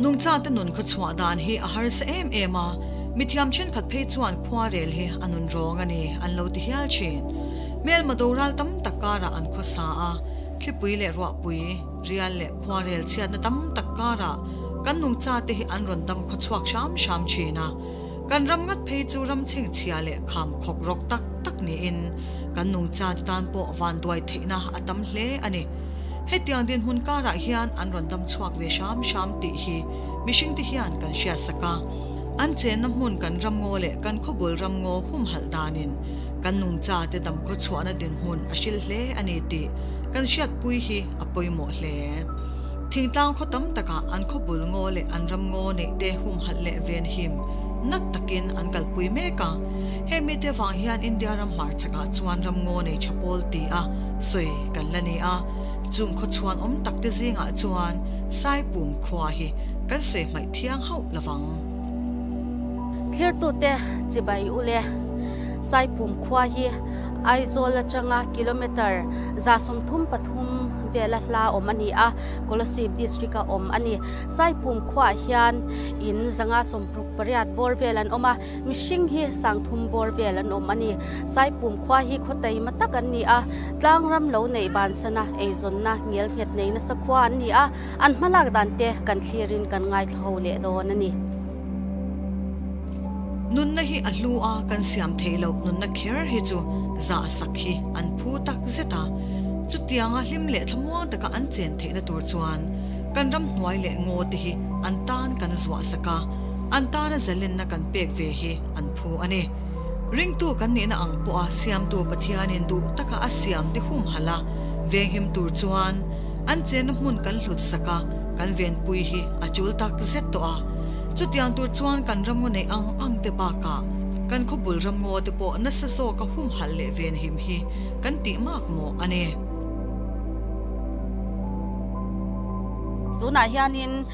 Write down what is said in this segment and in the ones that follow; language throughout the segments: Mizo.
Nungchate nun khaw chhuah dan hi a harsa em em a, mithiam thenkhat phei chuan khuarel hi a nun rawng a ni an lo ti hial thin. Hmelma doral tam tak karah an khawsa a, thlipui leh ruahpui, rial leh khuarel chhiatna tam tak karah kan nungchate hi an rawn dam khaw chhuak hram hram thin a. Kan ram ngat phei chu ram chhengchhia leh kham khawk rawk tak tak niin kan nungchate tan pawh vanduai theihna a tam hle a ni. Hetiang dinhmun karah hian an rawn dam chhuak ve hram hram tih hi mihringte hian kan hriatsak a. An chenna hmun kan ramngaw leh kan khawbul ramngaw humhalh danin kan nungchate damkhaw chhuahna dinhmun a hril hle a ni tih kan hriatpui hi a pawimawh hle. Thingtlang khaw tam takah an khawbul ngaw leh an ramngaw neihte humhalh leh venhim nat takin an kalpui mek a. Hemi mite vang hian India ram hmarchakah chuan ramngaw nei tha pawl ti a sawi kan la ni a. Chung khaw chhuan awm tak te zingah chuan Saipum khua hi kan sawi hmaih thiang hauh lovang. Thlirtute chibai u le. Saipum khua hi Aizawl atanga kilometre 33 vela hla awm a ni a, Kolasib district a awm a ni. Saipum khuaah hian in 168 bawr vel an awm a, mihring hi 30 bawr vel an awm a ni. Saipum khua hi khaw taima tak an ni a, tlang ram lo neih bansana eizawnna ngel nghet nei nasa khua an ni a, an hmalak dan te kan thlirin kan ngaithla ho leh dawn a ni. Nunna hi a hlu a, kan siam theih loh nunna kher hi chu zah sak hi an phu tak zet a. Chutianga hlim leh thlamuang taka an chen theihna tur chuan kan ramhnuai leh ngaw te hi an tan kan zuah sak a, an tana zalenna kan pek ve hi an phu a ni. Ringtu kan nihna ang pawha siamtu Pathianin duh taka a siam te humhalh a, venghim tur chuan an chenna hmun kan hlut sak a, kan venpui hi a tul tak zet tawh a. Chutiang tur chuan kan ramngaw neih ang ang te bakah kan khawbul ramngaw te pawh nasa zawka humhalh leh venhim hi kan tih mak mawh a ni. Tunah hianin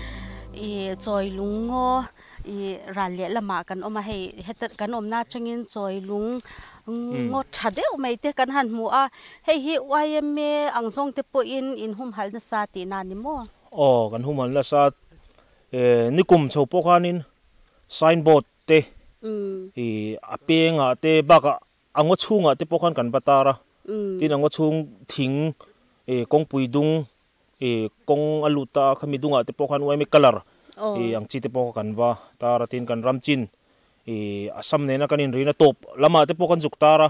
i chawi lung ngaw i ral leh lamah kan awm a, hei heta kan awmna atangin chawi lung ngaw tha deuh mai te kan han hmu a, hei hi YMA ang zawng te pawhin in humhalh nasa tihna a ni maw? Aw, kan humhalh nasa Nikum chho pawh khanin signboard te i a pengah te bakah a ngaw chhungah te pawh khan kan va tar a, tin a ngaw chhung thing i kawngpui dung i kawng a lut ta a khami dungah te pawh khan uaimi colour i ang chi te pawh kha kan va tar a, tin kan ram chin i Assam nena kan inrina tawp lamah te pawh kan zuk tar a,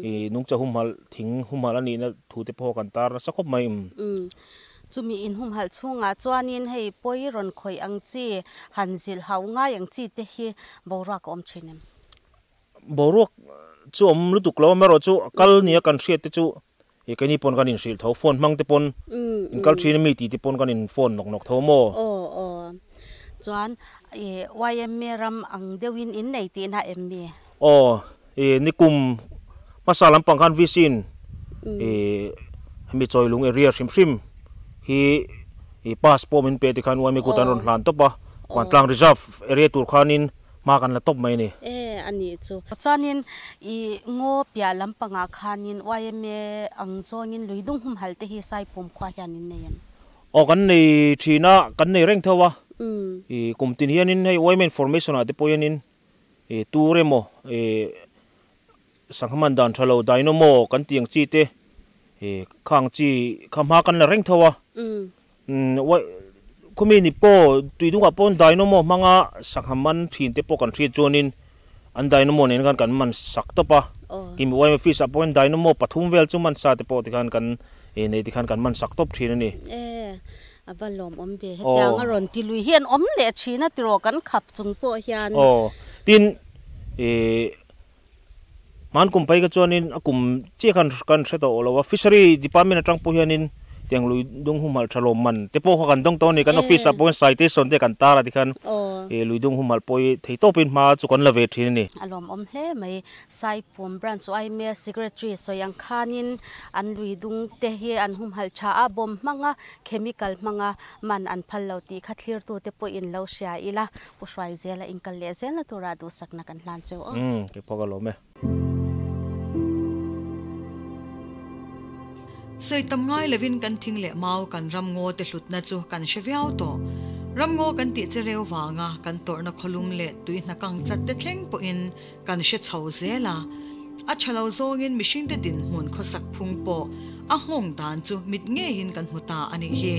i nungcha humhalh thing humhalh a nihna thu te pawh kan tar nasa khawp mai. Chumi inhumhalh chhungah chuanin hei pawi rawn khawih ang chi, han zilh hauh ngai ang chi te hi boruak a awm thin em? Boruak chu awm lutuk lo, amaherawhchu a kal nia kan hriat te chu i keini pawn kan inhrilh tho, phone hmang te pawn in kal thin a mi tih te pawn kan in phone nawk nawk tho maw? Aw aw, chuan i YMA ram ang deuhin in nei tihna em mi? Aw, i nikum hmasa lampang khan VC in i hemi Chawilung area hrim hrim hi i pass pawh min pe tikhan YMA kut an rawn hlan tawp a, Vantlang reserve area tur khanin hma kan la tawp mai a ni. E, a nih chu. Chuanin i ngaw piah lampangah khanin YMA ang zawngin luidung humhalh te hi Saipum khua hian in nei em? Aw, kan nei thin a, kan nei reng tho a. I kum tin hianin hei YMA information ah te pawh hianin E tur emaw e sangha man dan tha lo dynamo kan tih ang chi te e khang chi kha hma kan la reng tho a. Umm khawmi ni pawh tui dungah pawh dynamo hmanga sangha man thin te pawh kan hriat chuanin an dynamo nen khan kan man sak tawp a. Kimi YMA office ah pawhin dynamo pathum vel chu man sa te pawh tikhan kan e nei tikhan kan man sak tawp thin a ni. A va lawmawm ve, hetiang a rawn ti lui hian awm leh thin a tiraw kan khap chung pawh hian. Aw, tin ih hman kum phei kha chuanin a kum chiah khan kan hre tawh lo a, fishery department atang pawh hianin tiang lui dung humhalh tha lawm man te pawh kha kan dawng tawh a ni, kan office ah pawh hian citation te kan tar a tikhan ih lui dung humhalh pawh hi thei tawpin hma chu kan la ve thin a ni. A lawmawm hle mai, Saipum Branch YMA Secretary sawi ang khanin an lui dung te hi an humhalh tha a, bomb hmanga chemical hmanga man an phal lo tih kha thlirtute pawhin lo hria ila, Pu Hruaizela inkal leh zelna tura duhsakna kan hlan cheu aw. Umm, kei pawh ka lawm e. Sawi tam ngai lovin kan thing leh mau kan ram ngaw te hlutna chu kan hre viau tawh. Ramngaw kan tih chereu vanga kan tawrhna khawlum leh tui hna kang chat te thleng pawhin kan hre chho zel a. A tha lo zawngin mihringte dinhmun khawsak phung pawh a nghawng dan chu mit ngeiin kan hmu ta a nih hi.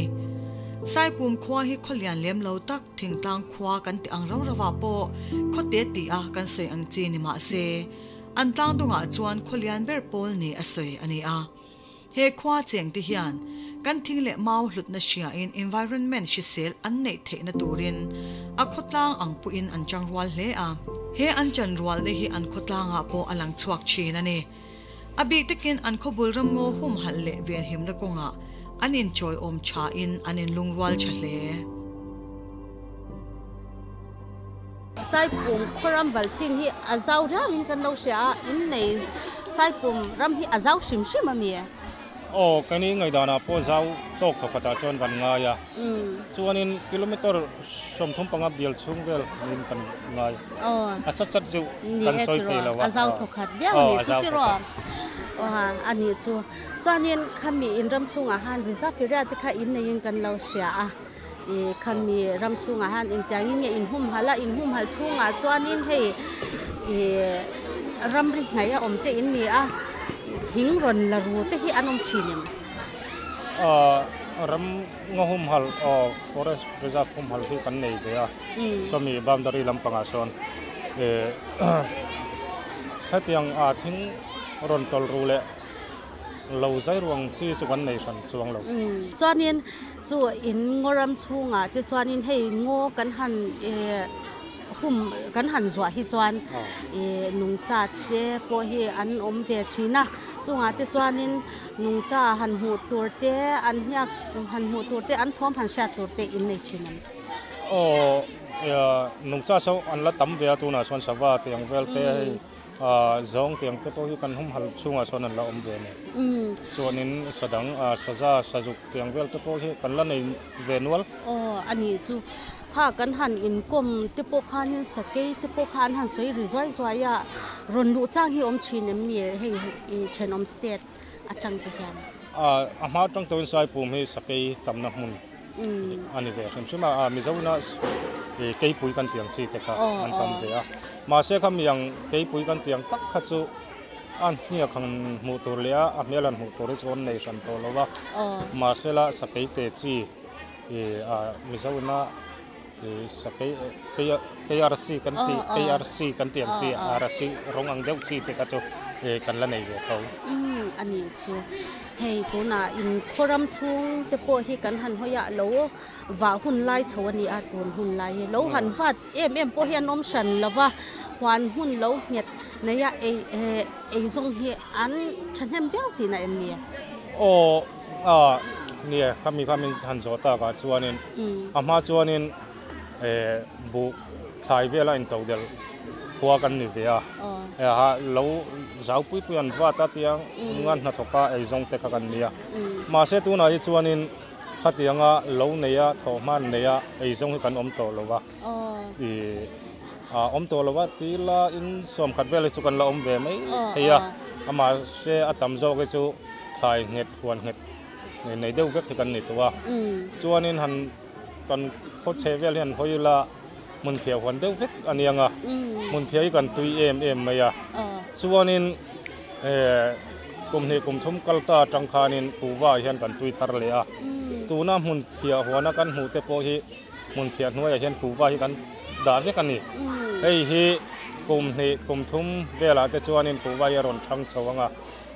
Saipum khua hi khaw lian lem lo tak thingtlang khua kan tih ang rau rauah pawh khaw te tih a kan sawi ang chi ni mah se, an tlang dungah chuan khaw lian ber pawl ni a sawi a ni a. He khua chengte hian kan thing leh mau hlutna hriain environment hrisel an neih theihna turin a khawtlang ang pawhin an changrual hle a. He an chanrualna hi an khawtlangah pawh a lang chhuak thin a ni. A bik takin an khawbul ramngaw humhalh leh venhimna kawngah an inchawiawm thain an inlungrual tha hle. Saipum khawram valchin hi a zau riauin kan lo hria a, innei Saipum ram hi a zau hrim hrim a mi? Aw, keini ngaihdanah pawh zau tawk thaw khatah chuan kan ngai a, chuanin kilometer 35 bial chhung vel niin kan ngai. A chat chat chu kan sawi thei lo a. A zau thaw khat viau a ni chu tiraw? Aw a nih chu. Chuanin khami in ram chhungah khan reserve area te kha inneiin kan lo hria a. I khami ram chhungah hian engtiangin nge in humhalh a, in humhalh chhungah chuanin hei i ramri hnaih a awm te in ni a, thing rawn la ru te hi an awm thin em? Aaa ram nga humhalh aw forest reserve humhalh hi kan nei ve a, sawmi boundary lampangah sawn eh hetiang ah thing rawn tawlh ru leh lo zai ruang chi chu kan nei hran chuang lo. Chuanin chu in ngaw ram chhungah te chuanin hei ngaw kan han eh hum kan han zuah hi chuan eh nungcha te pawh hi an awm ve thin a, chungah te chuanin nungcha han hmuh tur te an hniak han hmuh tur te an thawm han hriat tur te in nei thin ang. Aw nungcha saw an la tam ve a tunah chuan sava tih ang vel te hei. Zawng tiang te pawh hi kan humhalh chhungah chuan an la awm ve a ni. Chuanin sadang, saza, sazuk tiang vel te pawh hi kan la nei ve nual. Aw, a nih chu. Kha kan han inkawm te pawh khanin sakei te pawh kha an han sawi ri zuai zuai a, rawn luh chang hi awm thin em ni hei i thenawm state atang te hian? A hma atang tawhin Saipum hi sakei tamna hmun a ni ve hrim hrim a, Mizoina keipui kan tiang chi te kha an tam ve a, mahse kha miang keipui kan tiang tak kha chu a hniak han hmuh tur leh a a hmel han hmuh tur hi chu an nei hran tawh lo va, mahse la sakei te chi Mizoina sakei KRC kan tih KRC kan tih ang chi RC rawng ang deuh chi te kha chu kan la nei ve tho. A nih chu. Hei tunah in khawram chhung te pawh hi kan han hawi a, lo vah hun lai chho a ni a, tun hun lai hi lo han vat em em pawh hi an awm hran lo va, huan hmun lo nghet nei a ei ei zawng hi an thahnem viau tihna em ni? Aw a nia khami kha min han zawh takah chuanin a hma chuanin buh thlai vela intodelh khua kan ni ve a, lo zau pui pui an vat a tiang nga hnathawka eizawng te kha kan ni a, mahse tunah hi chuanin khatianga lo neia thawhhman neia eizawng hi kan awm tawh lo va, ih awm tawh lo va tila in sawmkhat vel hi chu kan la awm ve mai thei a, amahse a tam zawk hi chu thlai nghet huan nghet nei deuh vek hi kan ni tawh a, chuanin han. Kan khaw chhe vel hian hawi ila hmun phiah huan deuh vek a nia nga, hmun phiah hi kan tui em em mai a. Chuanin kum hnih kum thum kal ta atang khanin kuhva ah hian kan tui thar leh a. Tuna hmun phiah huana kan hmuh te pawh hi hmun phiah hnuaiah hian kuhva hi kan dah vek a ni. Hei hi kum hnih kum thum velah te chuanin kuhva hi a rawn thang chho ang a.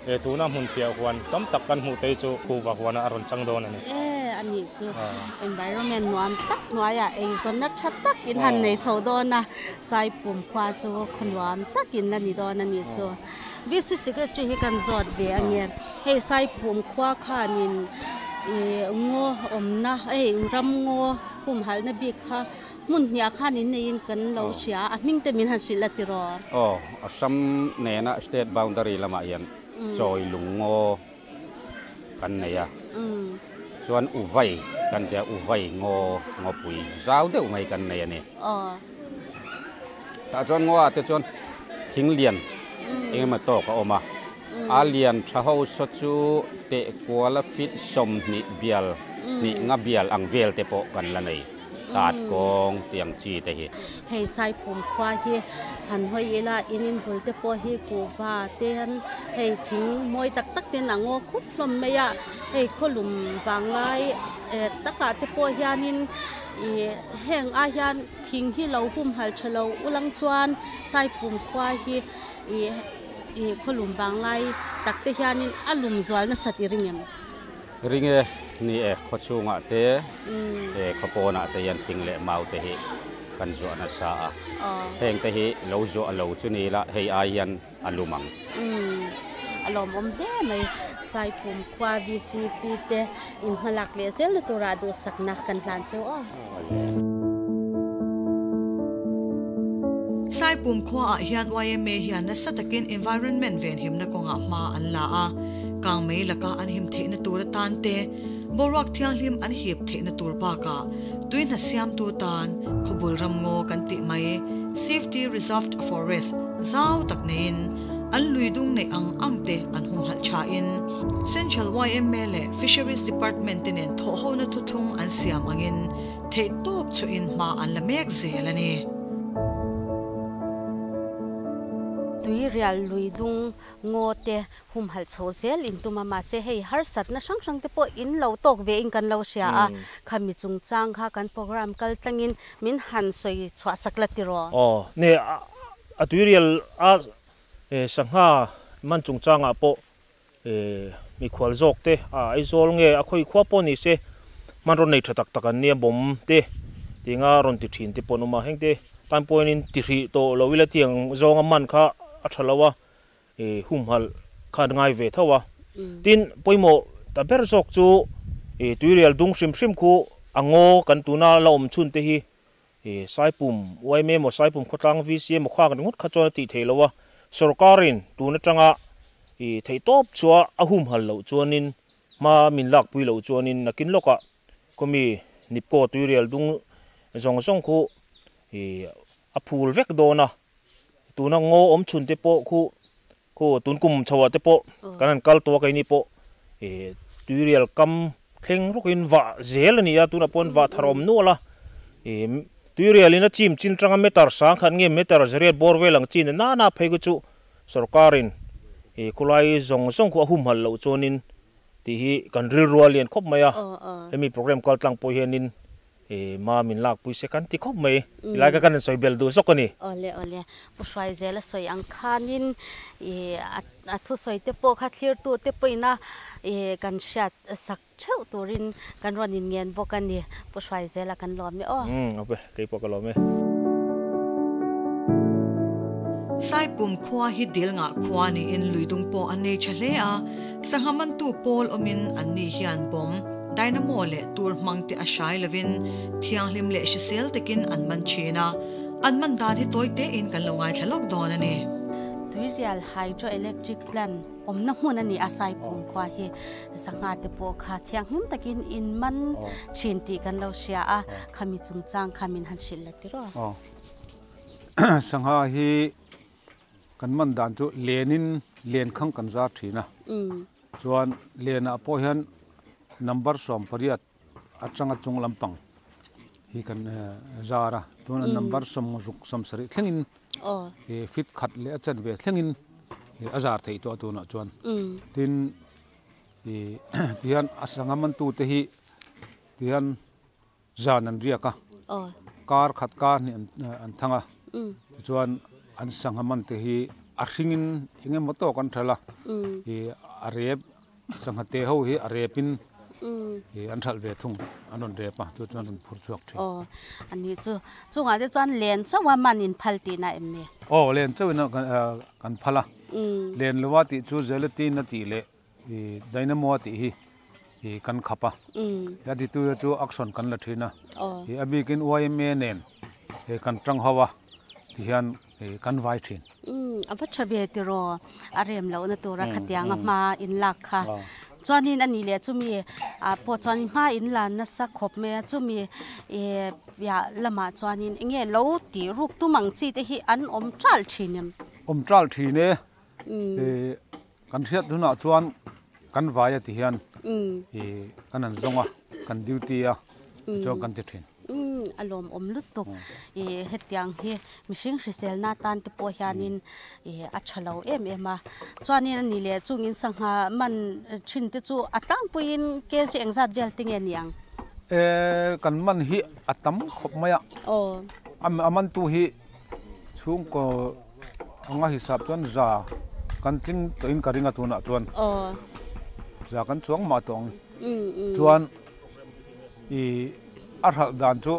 He tuna hmun phiah huan tam tak kan hmuh te hi chu kuhva huanah a rawn chang dawn a ni. E a nih chu environment nuam tak hnuaiah eizawnna tha tak in han nei chho dawn a, Saipum khua chu khaw nuam tak in la ni dawn a nih chu. VC Secretary hi kan zawt ve a nge, hei Saipum khua khanin ih ngaw awmna hei ram ngaw humhalhna bik kha Hmun hniah khan in neiin kan lo hria a, a hming te min han hrilh a tiraw? Aw, Assam nena state boundary lamah hian chawi lung ngaw kan nei a, chuan Uvai kan tia Uvai ngaw ngawpui zau deuh mai kan nei a ni. Tah chuan ngaw ah te chuan thing lian eng emaw tawk a awm a, a lian tha ho saw chu tehkuala feet 20 bial hnih nga bial ang vel te pawh kan la nei. Tat kawng tiang chi te hi. Hei Saipum khua hi han hawi ila in in bul te pawh hi kuhva te an hei thing mawi tak tak ten a ngaw khup hlawm mai a, hei khawlum vanglai takah te pawh hianin ih heng ah hian thing hi lo humhalh tha lo ulang chuan Saipum khua hi ih ih khawlum vanglai tak te hianin a lum zual nasat i ring em? Ring e, ni e, khaw chhungah te, he khaw pawnah te hian thing leh mau te hi kan zuah nasa a, heng te hi lo zuah lo chu ni ila hei ai hian a lum ang. A lawmawm hle mai, Saipum khua VCP te in hmalak leh zelna turah duhsakna kan hlan chu aw. Saipum khuaah hian yma hian nasa takin environment venhimna kawngah hma an la a, kangmei laka an him theihna tur atan te, boruak thianghlim an hip theihna tur bakah tui hna siamtu tan khawbul ramngaw kan tih mai Safety Reserved Forest zau tak neiin an lui dung neih ang ang te an humhalh thain Central yma leh Fisheries Department te nen thawhhona thuthlung an siam angin theihtawp chhuahin hma an la mek zel a ni. Tuirial lui dung ngaw te humhalh chho zel in tum a, mahse hei harsatna hrang hrang te pawh in lo tawk ve in kan lo hria a, khami chungchang kha kan program kal tlangin min han sawi chhuah sak la tiraw? Aw, ne a tuirial a sangha man chungchangah pawh Mikhual zawk te a Aizawl nge a khawi khua pawh ni se hmanraw nei tha tak tak an nia bawm te tinga rawn ti thin te pawh an awm a, heng te tan pawhin ti hrih tawh lo ila tiang zawnga man kha a tha lo a, humhalh kha an ngai ve tho a. Tin, pawimawh ta ber zawk chu tuirial dung hrim hrim khu a ngaw kan tuna la awm chhun te hi Saipum yma emaw Saipum khawtlang VC emaw khak ringawt kha chuan a tih theih loh a, sorkarin tun atanga theihtawp chua a humhal loh chuanin hma min lakpui loh chuanin nakin lawkah khawmi Nipko tuirial dung zawng zawng khu a phul vek dawn a, tuna ngaw awm chhun te pawh khu khu tun kum chhoah te pawh kan han kal tawh a keini pawh tuirial kam thleng rawkin vah zel a ni a tunah pawh vah thar a awm nual a tuirial in a chim chin tanga meter sang khat nge meter zariat bawr vel ang chin na na phei khu chu sorkarin khawlai zawng zawng khu a humhalh loh chuanin tih hi kan rilru a lian khawp mai a hemi program kal tlang pawh hianin Ma min lakpui se kan ti khawp mai. Tilai kha kan sawi bel duh zawk a ni. Awle awle, Pu Hruaizela sawi ang khanin i a thusawi te pawh kha thlirtu te pawhin a i kan hriat sak theuh turin kan rawn inngen bawk a ni. Pu Hruaizela kan lawm e aw. Umm awpe, kei pawh ka lawm e. Saipum khua hi dil ngah khua niin luidung pawh an nei tha hle a, sangha mantu pawl awmin anni hian bawm, Dynamo leh tur hmang te a hrai lovin thianghlim leh hrisel takin an man thin a, an man dan hi tawi tein kan lo ngaithla lawk dawn a ni. Tuirial Hydroelectric Plant awmna hmun a ni a, Saipum khua hi sangha te pawh kha thianghlim takin in man thin tih kan lo hria a, khami chungchang kha min han hrilh la tiraw? Aw, sangha hi kan man dan chu lenin len khang kan zar thin a. Chuan lenah pawh hian number 18 atanga chung lampang hi kan zar a, tuna number 60 thlengin fit khat leh a chanve thlengin a zar theih tawh a tunah chuan. Tin tihian a sangha mantute hi tihian zan an riak a, kar khat kar hnih an thang a, tichuan an sangha man te hi a hringin eng emaw tawk an hralh a, ih a rep sangha te ho hi a repin ih an hralh ve thung an rawn rep a chu chuan an rawn phur chhuak thin. Aw a ni chu chungah te chuan len chauh a man in phal tihna em ni? Aw len chauhin kan phal a, len lo a tih chu gelatin a tih leh I dynamo a tih hi i kan khap a, a titu chu action kan la thin a, i a bikin yma nen kan tang ho a tihian kan vai thin. A va tha ve tiraw, a rem lohna tura khatianga hma in lak kha. Chuanin a nih leh chumi ah pawh chuanin hma in la nasa khawp mai a, chumi piah lamah chuanin eng nge lo tih ruk tum ang chi te hi an awm ṭal thin em? Awm ṭal thin e. Kan hriat hunah chuan kan vai a ti hian i kan han zawng a, kan duty a tichuan kan ti thin. A lawmawm lutuk. Ih hetiang hi mihring hriselna tan te pawh hianin ih a tha lo em em a. Chuanin a ni leh chungin sangha man thin te chu a tlangpuiin kg engzat vel te nge ni ang? E kan man hi a tam khawp mai a. A mantu hi chhungkaw anga hisap chuan za kan tling tawhin ka ring a tunah chuan. Za kan chuang mah tawh ang. Chuan i a hralh dan chu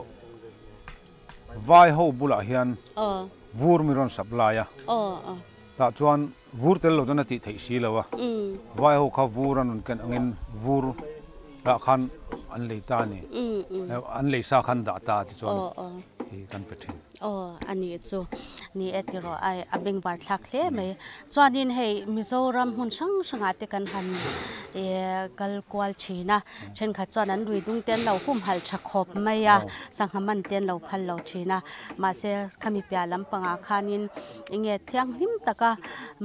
vai ho bulah hian vur mi rawn supply a. Tah chuan vur tel lo chuan a tih theih si lo a. Vai ho kha vur an rawn ken angin vur tah khan an lei ta a ni. An lei sa khan dah ta tichuan i kan pe thin. Aw a nih chu. Ni e tiraw ai a bengvar thlak hle mai. Chuanin hei Mizoram hmun hrang hrangah te kan han ih kal kual thin a, thenkhat chuan an lui dung te an lo humhalh tha khawp mai a, sangha man te an lo phal lo thin a, mahse khami piah lampangah khanin enge thianghlim taka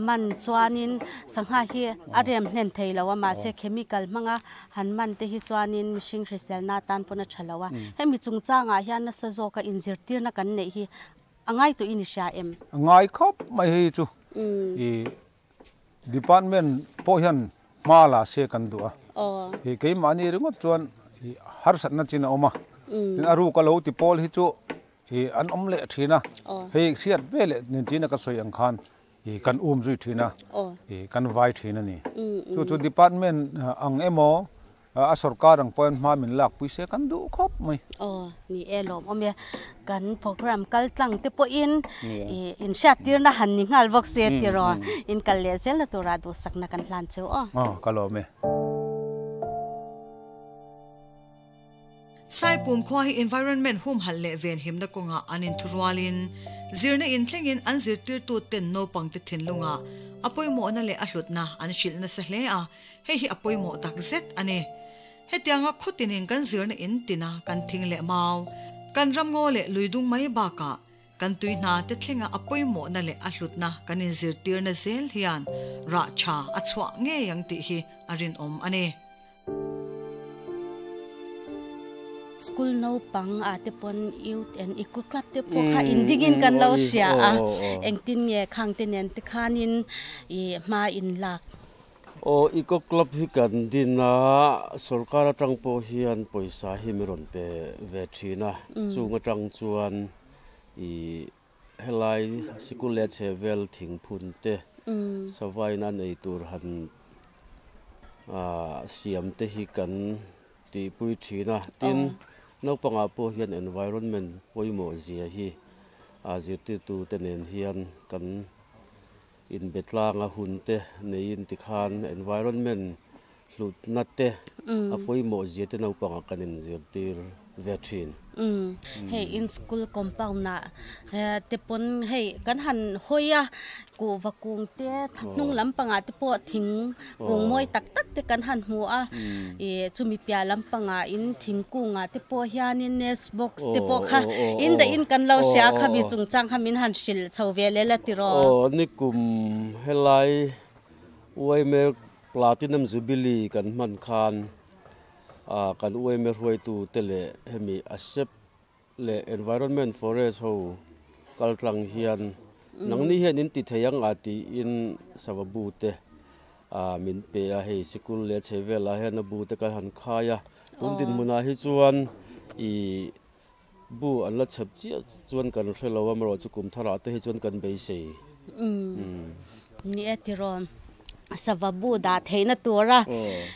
man chuanin sangha hi a rem hlen thei lo a, mahse chemical hmanga han man te hi chuanin mihring hriselna atan pawn a tha lo a, hemi chungchangah hian nasa zawka inzirtirna kan neih hi A ngai tawh in i hria em? A ngai khawp mai hei chu i department pawh hian hma la se kan duh a, i keimahni ringawt chuan i harsatna chin a awm a, tin a ruk a lo ti pawl hi chu i an awm leh thin a, hei hriat ve leh nen chin a ka sawi ang khan i kan um zui thin a, i kan vai thin a ni. Chu chu department ang emaw A sorkar ang pawhin hma min lak pui se kan duh khawp mai. Aw, ni e lawmawm e. Kan program kal tlang te pawhin i inhriattirna han ni nghal bawk se tiraw in kal leh zel na turah duhsakna kan hlan cheu aw. Aw, ka lawm e. Saipum khua hi environment humhalh leh venhimna kawngah an inthurualin zirna inthlengin an zirtirtuten naupangte thinlungah a pawimawhna leh a hlutna an hrilh nasa hle a. Hei hi a pawimawh tak zet a ni. Hetianga khawtinin kan zirna in tina kan thing leh mau, kan ramngaw leh lui dung mai bakah kan tui hna te thlenga a pawimawhna leh a hlutna kan inzirtirna zel hian rah tha a chhuah ngei ang tih hi a rinawm a ni. School naupang ah te pawn Youth and Eco Club te pawh kha indingin kan lo hria a, engtin nge khang te nen te khanin ih hma in lak. Aw Eco Club hi kan din a, sorkar atang pawh hian pawisa hi min rawn pe ve thin a, chung atang chuan ih helai sikul leh chhe vel thingphun te savaina nei tur han ah siam te hi kan tihpui thin a, tin naupangah pawh hian environment pawimawh zia hi ah zirtirtu te nen hian kan Inbe tlanga hun te neiin tikhan environment hlutna te a pawimawh zia te naupangah kan inzirtir ve thin. Hei in school compound ah te pawn hei kan han hawi a, kuhva kung te hnung lampangah te pawh thing kung mawi tak tak te kan han hmu a, ih chumi piah lampangah in thingkungah te pawh hianin nest box te pawh kha in dah in kan lo hria a, khami chungchang kha min han hrilh chho ve lel a tiraw. Aw nikum helai uaime Platinum Jubilee kan hman khan kan uaime hruaitu te leh hemi ASEP leh Environment Forest ho kal tlang hian nangni hian in ti thei ang a tiin sava bu te min pe a, hei sikul leh chhe velah hian a bu te kan han khai a, tun dinhmunah hi chuan ih bu an la chhep chiah chuan kan hre lo a, amaherawhchu chu kum tharah te hi chuan kan beisei. Ni e tiraw. Sava bu dah theihna tura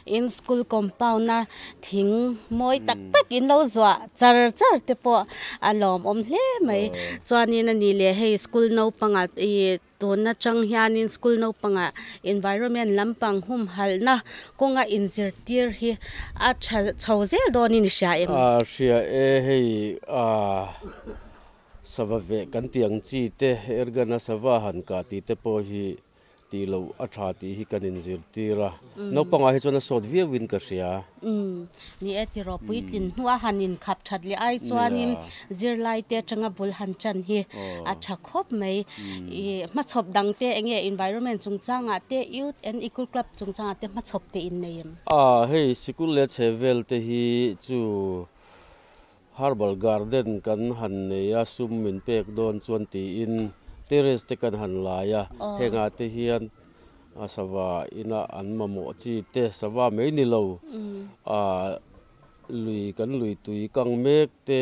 in school compound a thing mawi tak tak in lo zuah char char te pawh a lawmawm hle mai. Chuanin a ni leh hei school naupangah ih tun atang hianin school naupangah environment lampang humhalhna kawnga inzirtir hi a tha chho zel dawnin i hria em? A hria e hei ah sava veh kan tih ang chi te ergana sava han kah tih te pawh hi Tih loh a tha tih hi kan inzirtir a, naupangah hi chuan a sawt viauin ka hria. Umm, ni e tiraw puitlin hnua han inkhap that leh ai chuanin zirlaite atanga bul han chan hi a tha khawp mai. Ih hmachhawp dangte eng nge environment chungchangah te Youth and Eco Club chungchangah te hmachhawp te in nei em? A, hei sikul leh chhe vel te hi chu. Herbal garden kan han nei a sum min pek dawn chuan tiin terrace te kan han lai a hengah te hian a sava ina an mamawh chi te sava mai ni lo ah lui kan lui tui kang mek te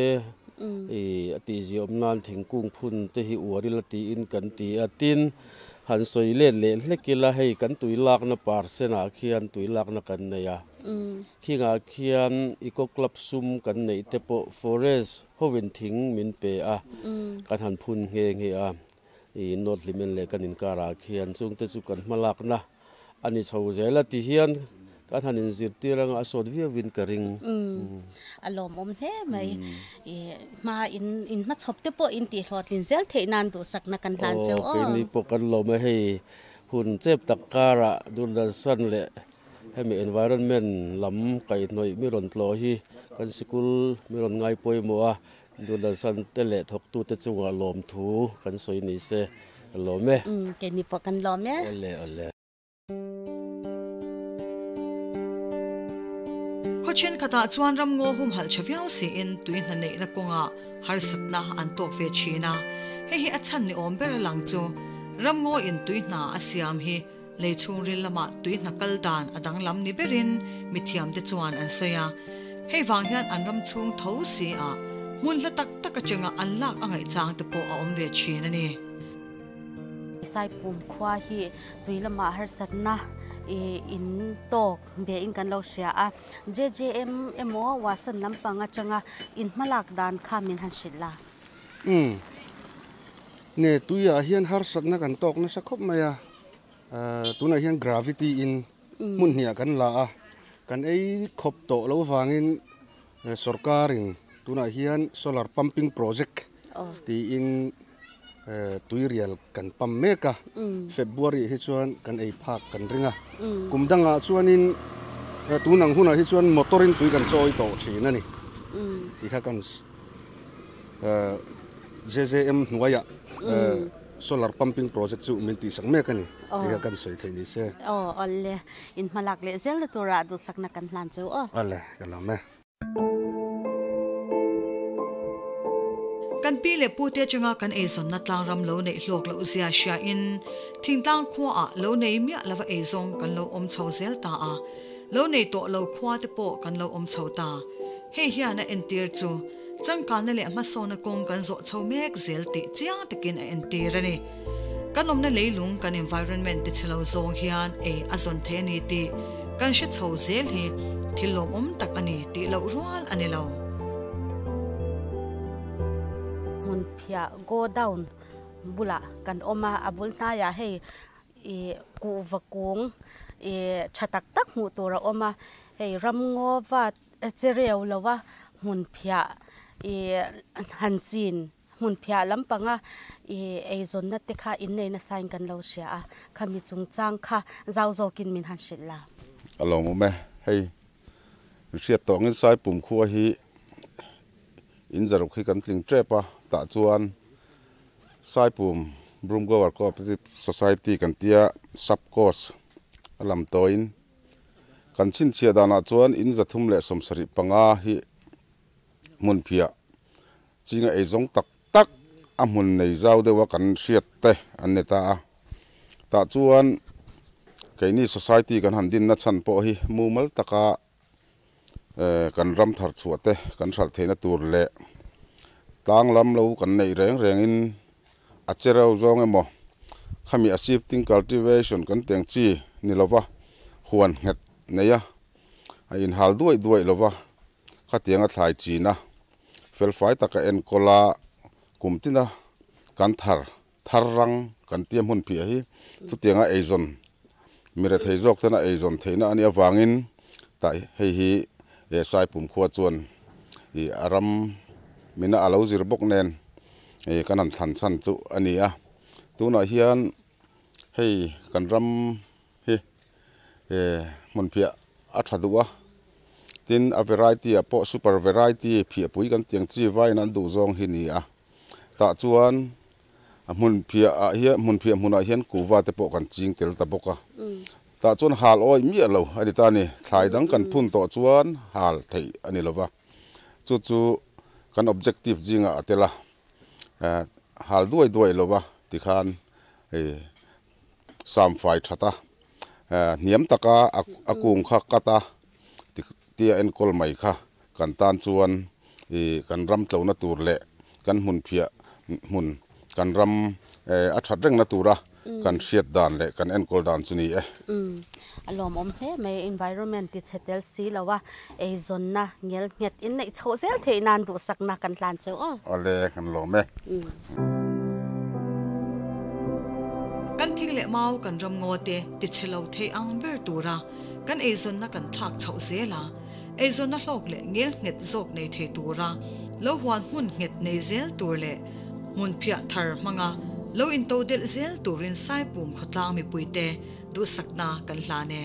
ih a tihzia awm nan thingkung phun te hi uar ila tiin kan ti a tin han sawi let leh hlek ila hei kan tui lakna percent ah khian tui lakna kan nei a khingah khian eco club sum kan neih te pawh forest hovin thing min pe a kan han phun nghe nghe a ih North Hlimen leh kan inkarah khian chungte chu kan hma lakna a ni chho zel a ti hian kan han inzirtir anga a sawt viauin ka ring. A lawmawm hle mai. Hma in in hmachhawp te pawh in tihhlawhtlin zel theih nan duhsakna kan hlan cheu aw. Keini pawh kan lawm a hei hun chep tak karah Doordarshan leh hemi environment lam kaihhnawih mi rawn tlawh hi kan sikul mi rawn ngai pawimawh a Doordarshan te leh thawktute chungah lawmthu kan sawi ni se ka lawm e. Keini pawh kan lawm e. Awle awle. Khaw thenkhatah chuan ramngaw humhalh tha viau siin tui hna neihna kawngah harsatna an tawk ve thin a, hei hi a chhan ni awm ber a lang chu ramngaw in tui hna a siam hi lei chhungril lamah tui hna kal dan a danglam ni berin mithiamte chuan an sawi a, hei vang hian an ram chhung tho si ah hmun hla tak tak atanga an lak a ngaih chang te pawh a awm ve thin a ni. Saipum khua hi tui lamah harsatna in tawk ve in kan lo hria a, JJM emaw Wasan lampang atanga in hmalak dan kha min han hrilh la. Umm. Ne tuiah hian harsatna kan tawk nasa khawp mai a, tunah hian gravity in hmun hniah kan la a, kan ei khawp tawh lo vangin Sorkarin tunah hian solar pumping project tiin tuirial kan pump mek a, February hi chuan kan ei phak kan ring a, kum dangah chuanin tun ang hunah hi chuan motor in tui kan chawi tawh thin a ni tih kha kan JJM hnuaiah solar pumping project chu min tihsak mek a ni tih kha kan sawi theih ni se. Aw awle. In hmalak leh zel na tura duhsakna kan hlan chu aw. Awle, ka lawm e. Kan pi leh pu te atanga kan eizawnna tlangram lo neih hlawk loh zia hria in thingtlang khua ah lo nei miah lova eizawng kan lo awm chho zel ta a, lo nei tawh lo khua te pawh kan lo awm chho ta. Hei hian a entir chu changkanna leh hmasawna kawng kan zawh chho mek zel tih chiang takin a entir a ni. Kan awmna leilung kan environment ti chhe lo zawng hian ei a zawn thei a ni tih kan hre chho zel hi thil lawmawm tak a ni tih loh rual a ni lo. Hmun phiah go down bulah kan awm a, a bul hnaiah hei ih kuhva kung ih tha tak tak hmuh tur a awm a, hei ramngaw vat che reu lo a hmun phiah ih han chin. Hmun phiah lampanga i eizawnna te kha innei nasain kan lo hria a, khami chungchang kha zau zawkin min han hrilh la. A lawmawm e, hei hriat tawh angin Saipum khua hi in zaruk hi kan tling tep a, tah chuan Saipum Broom Grower Cooperative Society kan tia sub course a lam tawhin kan chhinchhiah danah chuan in 375 hi hmun phiah Chinga eizawng tak tak a hmun nei zau deuha kan hriat te an ni ta a. Tah chuan keini society kan han dinna chhan pawh hi mumal taka kan ram thar chhuah te kan hralh theihna tur leh tlang lam lo kan neih reng rengin a che reuh zawng emaw khami a shifting cultivation kan teng chi ni lova huan nghet nei a, a inhal duaih duaih lova khatianga thlai china Felfai taka enkawl a, kum tina kan thar, thar rang kan tia hmun phiah hi chutianga eizawn, mi rethei zawk tena eizawn theihna a nih avangin tah hei hi Saipum khua chuan ih a ram mina a lo zir bawk nen ih kan han thlan chhan chu a ni a. Tunah hian hei kan ram hi hmun phiah a tha duh a, tin a variety ah pawh super variety phiahpui kan tih ang chi vaiin an duh zawng hi ni a, tah chuan a hmun phiah ah hian hmun phiah hmunah hian kuhva te pawh kan ching tel ta bawk a, tah chuan hal awih miah lo a ni ta a ni, thlai dang kan phun tawh chuan hal theih a ni lo va, chu chu kan objective zingah a tel a, hal duai duai lo va tikhan samfai that a, hniam taka a kung kha cut a tia enkawl mai kha kan tan chuan kan ram tlona tur leh kan hmun phiah hmun kan ram a that rengna tura kan hriat dan leh kan enkawl dan chu ni e. A lawmawm hle mai environment ti chhe tel si lo a, eizawnna ngel nghet in neih chhoh zel theih nan duhsakna kan hlan cheu aw. Awle kan lawm e. Kan thing leh mau kan ram ngaw te ti chhe lo thei ang ber tura kan eizawnna kan thlak chhoh zel a, eizawnna hlawk leh ngel nghet zawk nei thei tura lo huan hmun nghet nei zel tur leh hmun phiah thar hmanga lo into delh zel turin Saipum khawtlang mipuite duhsakna kan hlan e.